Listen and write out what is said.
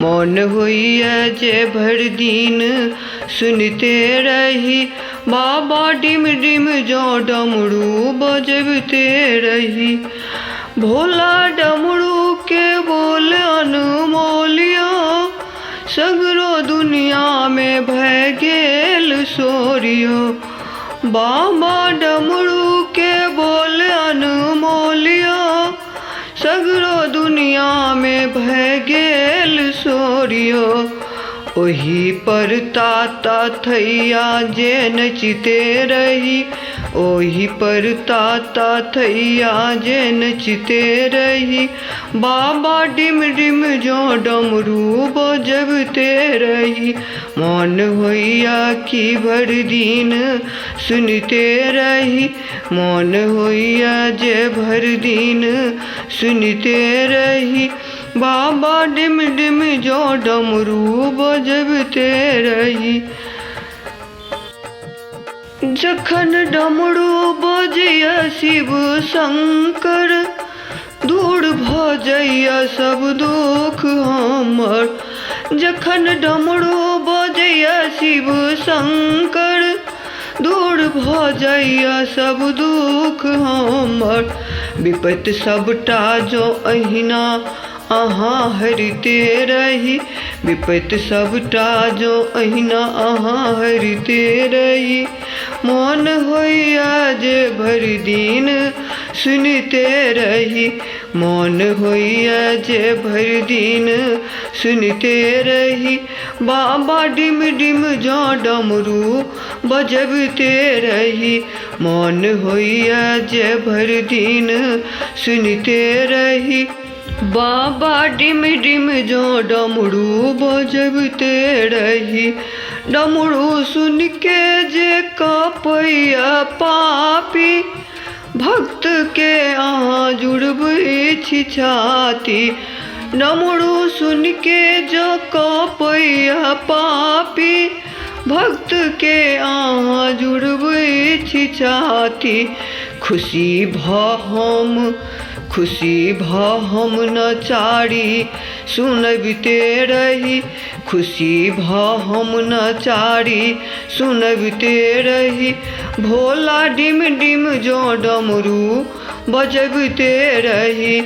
मोन होइए जे भरि दिन सुनिते रही, बाबा डिम डिम जँ डमरू बजबिते रही। भोला डमरू के बोल अनमोल यौ, सगरो दुनियामे भए गेल शोर यौ। बाबा डमरू के बोल अनमोल यौ, सगरो दुनियामे भए गेल शोर यौ। ओहि पर ताता थैया जे नचिते रही, ओहि पर ताता थैया जे नचिते रही। बाबा डिम डिम जँ डमरू बजबिते रही। मोन होइए कि भरि दिन सुनिते रही, मोन होइए जे भरि दिन सुनिते रही। बाबा डिम डिम जँ डमरू बजबिते रही। जखन डमरू बजैए शिव शंकर, दूर भऽ जाइए सब दुख हमर। जखन डमरू बजैए शिव शंकर, दूर भऽ जाइए सब दुख हमर। विपत्ति सबटा जँ अहिना अहाँ हरिते रही, विपत्ति सबटा जँ अहिना अहाँ हरिते रही। मोन होइए जे भरि दिन सुनिते रही, मोन होइए जे भरि दिन सुनिते रही। बाबा डिम डिम जँ डमरू बजबिते रही, मोन होइए जे भरि दिन सुनिते रही। बाबा डिम डिम जँ डमरू बजबिते रही। डमरू सुनिके जे कँपैए पापी, भक्तके अहाँ जुड़बै छी छाती। डमरू सुनिके जँ कँपैए पापी, भक्तके अहाँ जुड़बै छी छाती। खुशी भऽ हम खुशी भऽ हम नचारी सुनबिते रही, खुशी भऽ हम नचारी सुनबिते रही। भोला डिम डिम जँ डमरू बजबिते रही।